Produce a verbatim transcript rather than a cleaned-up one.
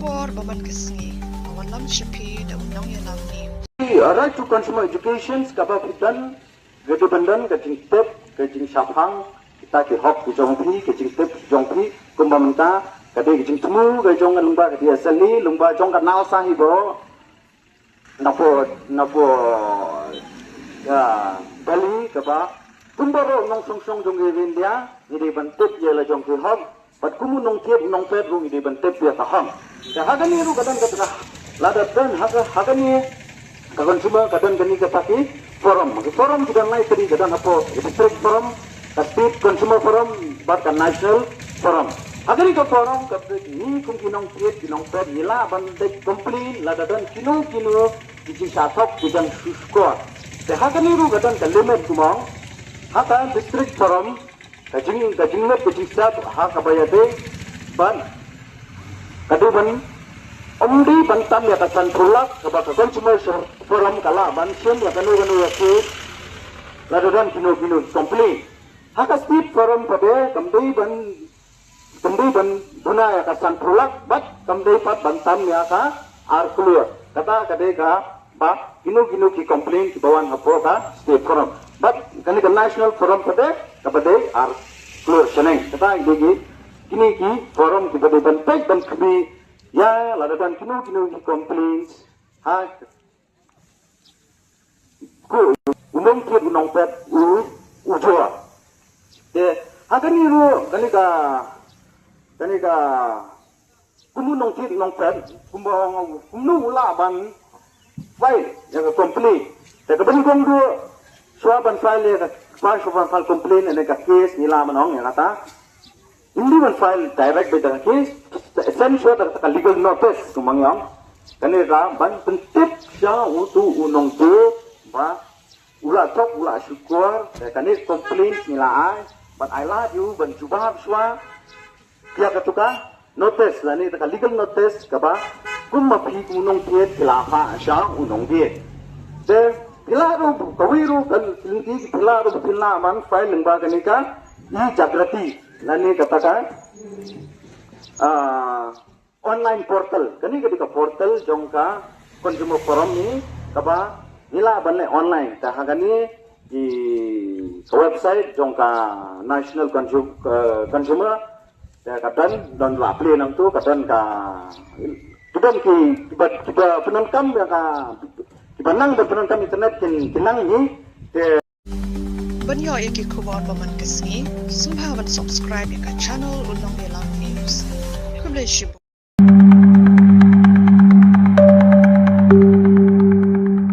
Por ba man ka sngi, ka wallam sha phi da u nongïalam ni. Right to consumer education, kaba phi don, ka dei ban don ka jingtip, ka jingshah phang kita ki hok ki jong phi, ka jingtip jong phi, kumba mynta ka dei ka jingthmu ka jong ka lyngba ka D S L E, lyngba jong ka NALSA hi baroh. Napoh, napoh, ya, Delhi kaba, kumba baroh nongshong shnong jong ka India, ngi dei ban tip ïa la jong ki hok, bad kum u nongthied nongpet ruh ngi dei ban tip ïa ka hok. Te ha kane ruh ka don kata ka, lada don ha ka, ha kane ka consumer ka don kane kata ki forum. Ki forum ki don lai tari, ka don hapoh district forum, ka state consumer forum, bad ka national forum. Ha kane ka forum ka ngi kum ki nongthied ki nongpet ngi lah ban leit complain lada don kino kino ki jingshah thok ki jingshukor. Te ha kane ruh ka don ka limit kumno, ha ka district forum, ka jing, ka jinglip ka jingsep ha kaba ïadei bad ka dei ban, ym dei ban tam ïa ka sanphew lak kaba ka consumer forum ka lah ban shim ïa kano kano ïa ki, lada don kino kino complain. Ha ka state forum pat de kam dei ban, kam dei ban duna ïa ka sanphew lak bad kam dei pat ban tam ïa ka ar klur. Kata ka dei kaba kino kino ki complain kiba wan hapoh ka state forum. Bad kane ka national forum pat de kaba dei ar klur shaneng. Kata ka dei ki, kine ki forum kiba dei ban peit ban khmih ïa lada don kino kino ki complain ha ko u nongthied u nongpet u, u jor. Te ha kane ruh kane ka, kane ka, kum u nongthied nongpet, kumba, kumno u lah ban file ïa ka complain. Te kaba nyngkong ruh, shuwa ban file ïa ka, shuwa ban file complain ïa ka case, ngi lah ban ong ïa kata, ym dei ban file direct beit da ka case, send shuwa da ka legal notice kumba ngi ong. Kane ka ban pyntip sha uto u nongthied ba u la thok, u la shukor, te kane complaint ngi la ai, bad ai lad ïa u ban jubab shuwa ïa kata ka notice lane kata ka legal notice kaba kum ma phi kum u nongthied phi la phah sha u nongbieit. Te phi lah ruh, kawei ruh ka lynti phi lah ruh, phi lah ban file lyngba kane ka e-Jagriti lane kata ka, ah, online portal. Kane ka dei ka portal jong ka Consumer Forum ni kaba ngi lah ban leh online. Te ha kane ka website jong ka National Consu-, eh, Consumer, te ka don, don la plie nangtu, ka don ka, ki don ki, kiba, kiba pyndonkam ïa ka, kiba nang ban pyndonkam internet kin, kin nang hi, te. Ban ïoh ïa ki khubor ba man ka sngi, sngewbha ban subscribe ïa ka channel U Nongïalam News. Khublei shibun.